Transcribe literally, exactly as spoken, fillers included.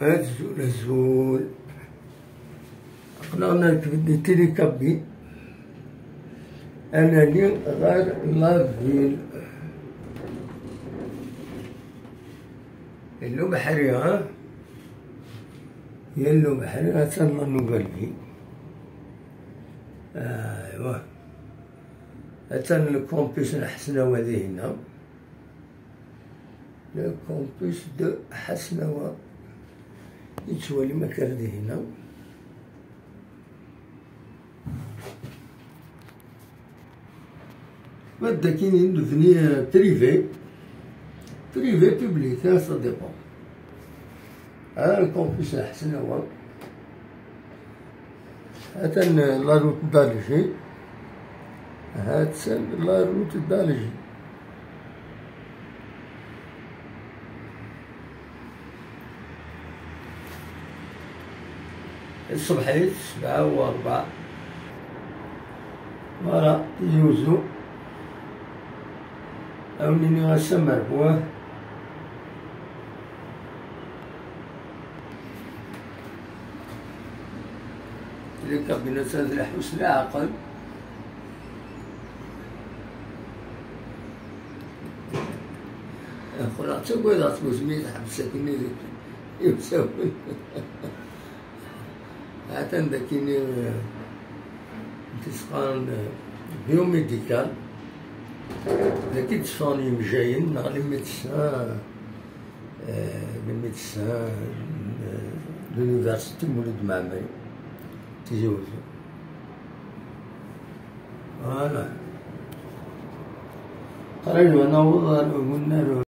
Azul, azul. Aql-aɣ nerkeb di télécabine. Ad nali ɣer la ville. Yella ubeḥri, ha? Yella ubeḥri, attan la nouvelle ville. Aywa. Attan le campus n Ḥesnawa dihin-a. Le campus de Ḥesnawa. Yettwali ma kra dihin-a. Ma d akkin i lebni, euh, privé. Privé, public, hein, ça dépend. Ah, le campus n Ḥesnawa. Atan la route d'Alger. Atan la route d'Alger. Ṣṣbeḥ-it, sebɛa u ṛebɛa. Voilà, Tizi Uzzu. Ad wen-iniɣ ass amerbuḥ. Tili kabinat ad lḥu s leɛqel. Qqleɣ ttagadeɣ-tt, wasmi i tḥebbes akken i imsawen. Atan d akkin i, eh, i s-qqaren, eh, biomédical. D akkin i d-ffɣen yimejjayen neɣ les médecins, eh, les médecins, eh, de l'université Mulud Mɛemmri, Tizi Wezzu. Voilà. Qrib ad naweḍ ɣer unnar.